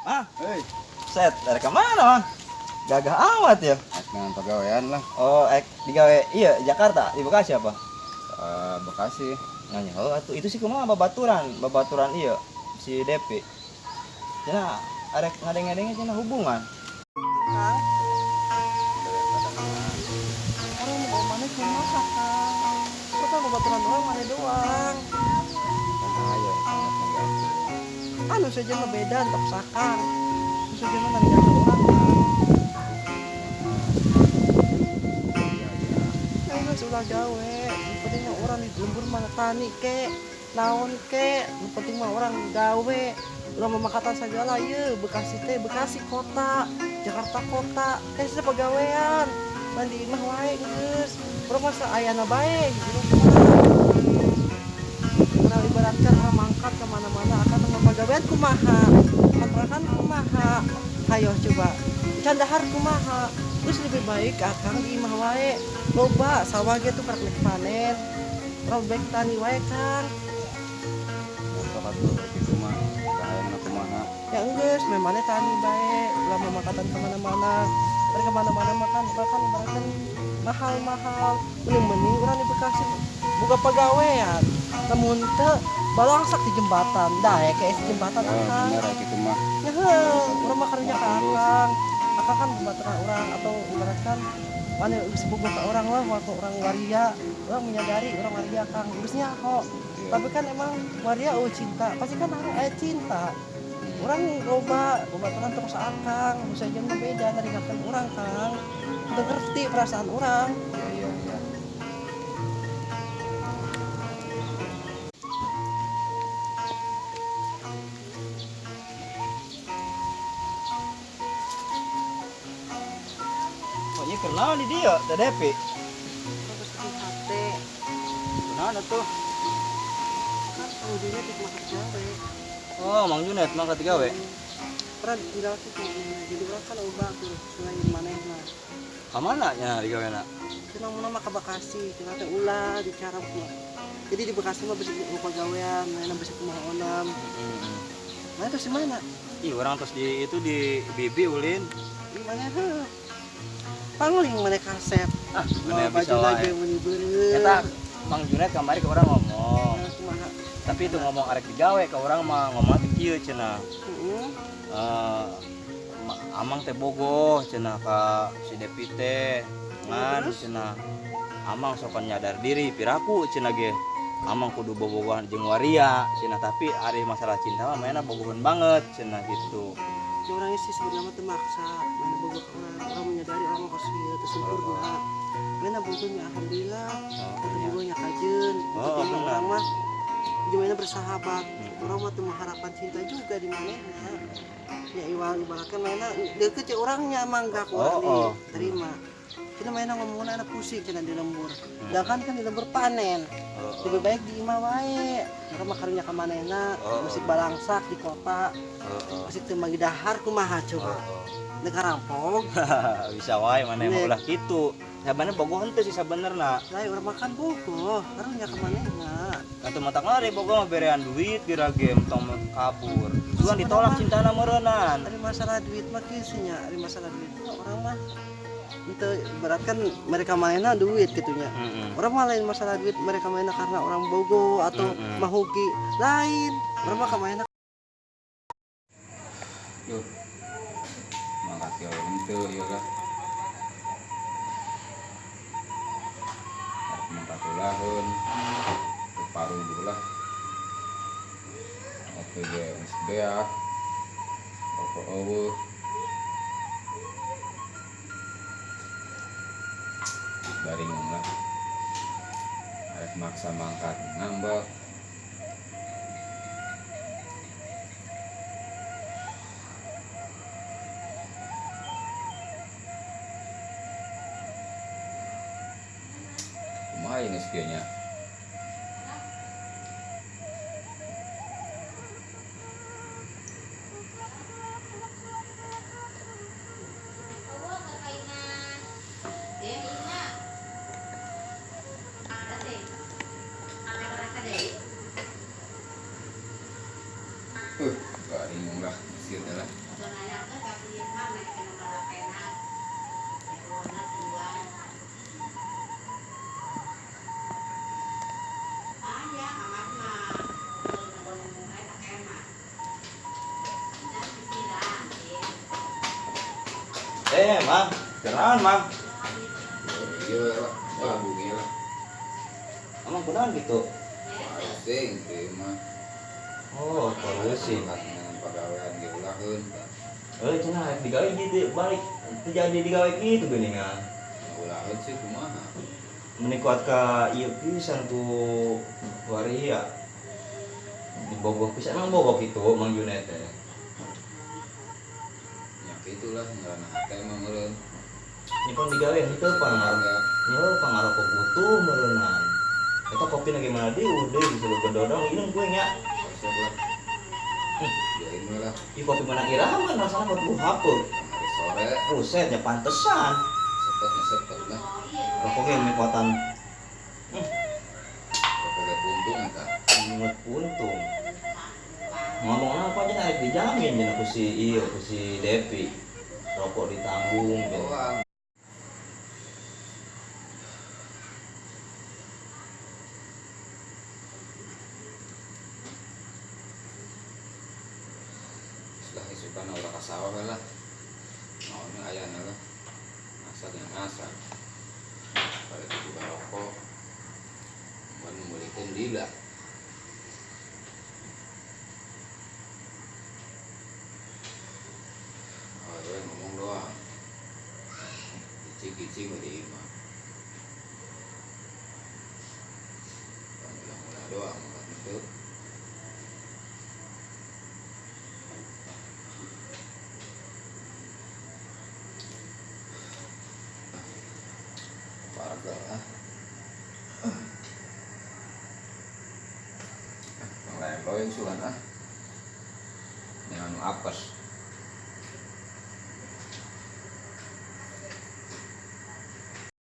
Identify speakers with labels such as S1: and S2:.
S1: Ah,
S2: Hei,
S1: set, dari kemana, Bang? Gagah amat ya.
S2: dengan pegawaian lah.
S1: Oh, digawe iya Jakarta, di Bekasi apa?
S2: Eh, Bekasi.
S1: Nanya, oh atuh itu sih kumaha babaturan, babaturan iya si Depi. Cenah arek ngadeng-ngadengnya cenah hubungan.
S3: Kang, orang mau mana kumaha Kang? Kok kan babaturan orang mana doang?
S2: Ayo, sangat negatif.
S3: Anu saja mah beda tetap sakang. Saja mah nanggakeun orang Kang.
S2: Iya, iya.
S3: Ayo geus ulah gawe. Yang penting mah orang di lembur mah tani ke, naon ke, yang penting mah orang gawe. Ulah memakatan segala ye, Bekasi teh Bekasi kota, Jakarta kota, teh sih pagawean. Mandi imah wae geus. Urang masa ayana bae di rumah. Urang ibaratkan urang mangkat kemana-mana akan sama pagawean kumaha, kontrakan kumaha. Hayo coba, candahar kumaha. Terus lebih baik akang di imah wae. Loba sawah ge tuh karek panen. Urang baik tani wae Kang.
S2: Sok atuh kitu mah. Kahayang kumaha.
S3: Ya enggeus, memangnya tani bae, ulah memakatan kemana-mana. Kan kemana-mana makan, makan ibaratkan mahal-mahal. Mending-mending urang di Bekasi buka pagawean. Lamun teu balangsak di jembatan, daek kayak di jembatan
S2: Oh,
S3: akang.
S2: bener kitu mah.
S3: Ya heuh, urang mah karunya ka akang. Akang kan babaturan urang atau ibaratkan mana geus bogoh ka orang lah waktu orang waria, orang menyadari orang waria Kang, geus nyaho.
S2: Iya.
S3: Tapi kan emang waria oh cinta, pasti kan harus aya cinta. Orang loba babaturan terus akang, bisa aja mah beda narigakeun urang Kang. Teu ngerti perasaan urang.
S2: Iya, iya, iya.
S1: Oh, iya kenal di dia, Teh Depi.
S3: Terus sedih hate,
S1: Kunaon atuh?
S3: kan Kang Junet teh mah gawe.
S1: Oh, Mang Junet mangkat digawe.
S3: Pernah ditinggal kitu, jadi urang kan loba tuh selain manehna.
S1: Ka mana nya digawena?
S3: Cenah mun mah ka Bekasi, cenah teh ulah di cara mah. Jadi di Bekasi mah bisi lupa gawean, mainan bisi kumaha onam. Mana terus di mana?
S1: Ih, orang terus di itu di Bibi ulin.
S3: Di mana heuh. Pangling mana kasep.
S1: Ah,
S3: Mau
S1: mana
S3: baju
S1: bisa wae.
S3: lagi meni beureum.
S1: Eta Mang Junet kamari ke orang ngomong.
S3: Nah, kumaha?
S1: Tapi itu ngomong arek digawe ke orang mah ngomong teh kieu cenah.
S3: Heeh.
S1: Eh, amang teh bogoh cenah ka si Depi teh. Ngan
S3: Terus?
S1: cenah amang sokan nyadar diri piraku cenah ge. Amang kudu bobogohan jeung waria cenah, tapi ari masalah cinta mah mainna bogoheun banget cenah gitu.
S3: Si orangnya sih sebenarnya mah teu maksa, mana bogoh ka urang, urang menyadari urang mah kos ieu teu sempurna. Mana bogohnya alhamdulillah,
S1: Oh,
S3: teu
S1: iya.
S3: bogohnya kajeun.
S1: Oh,
S3: Penting mah
S1: benar.
S3: urang mah gimana bersahabat. Urang mah teu mengharapkan cinta juga di manehna. Ya iwal ibaratkan mainna deukeut jeung urangnya mangga ku urang
S1: Oh, oh.
S3: diterima. Kita mainna ngomongna anak pusing cenah di lembur. Sedangkan kan di lembur panen.
S1: Oh, oh.
S3: Lebih baik di imah wae. Urang mah karunya ka manehna,
S1: Oh, oh.
S3: musik balangsak di kota,
S1: Oh, oh.
S3: musik teu magi dahar kumaha coba.
S1: Oh, oh.
S3: Nek karampok.
S1: Bisa wae mana emang
S3: Nek.
S1: ulah kitu. Sabenerna bogoh henteu sih sabenerna.
S3: Lah urang makan bogoh, karunya ka manehna.
S1: Atuh matak lari bogoh mah berean duit geura ge entong kabur. Sugan ditolak cintana meureunnan.
S3: Ada masalah duit mah kieu sih nya, ada masalah duit mah orang mah itu ibarat kan mereka mainnya duit gitu nya.
S1: Heeh.
S3: Orang mah lain masalah duit mereka mainnya karena orang bogo atau mahugi lain. Orang mah mainnya
S2: Duh. Mangkat gawe henteu ieu lah. Arek mangkat ulaheun. Teu paruduh lah. Oke ge geus beak. Rokok eueuh. Baringung lah. Arek maksa mangkat ngambek. Kumaha ieu geus kieu nya? Garing lah, mesir lah.
S1: Mang, kenaon Mang?
S2: Iya lah, wah bungi lah.
S1: Emang kunaon gitu?
S2: Pusing teh mah.
S1: Oh, pusing.
S2: Dengan pagawean ge ulaheun.
S1: Cenah rek digawe gitu balik teu jadi digawe kitu geuningan.
S2: Ulaheun sih kumaha?
S1: Meni kuat ka ieu pisan ku waria. Dibogoh pisan emang bogoh kitu Mang Junet teh.
S2: Ya kitulah ngaranna hate mah meureun.
S1: Nyepon digawe henteu pangaruh. Nya pangaruh butuh meureunnan. Eta kopi na gimana deui deui bisa bedodong inum gue nya.
S2: Sok lah. Biarin we lah.
S1: Ih kopi mana iraman rasana buat bu hapeu.
S2: Hari sore
S1: Buset ya pantesan.
S2: sepet nya sepet lah.
S1: Rokoknya yang kuatan.
S2: Rokok ge puntung eta.
S1: Mengut puntung. Ngomong apa aja naik dijamin jeung ku si ieu ku si Depi. Rokok ditanggung gitu.
S2: Doang. Sudah isukan ulah ka sawah we lah. Naon ayana lah. Masak yang masak. Pada itu juga rokok. Buat membelikan lila. Oh, gue ngomong doang. Icing-icing udah imah. Ulah-ulah doang makan itu. Warga lah. Yang lain loin sugan ah. Yang anu apes.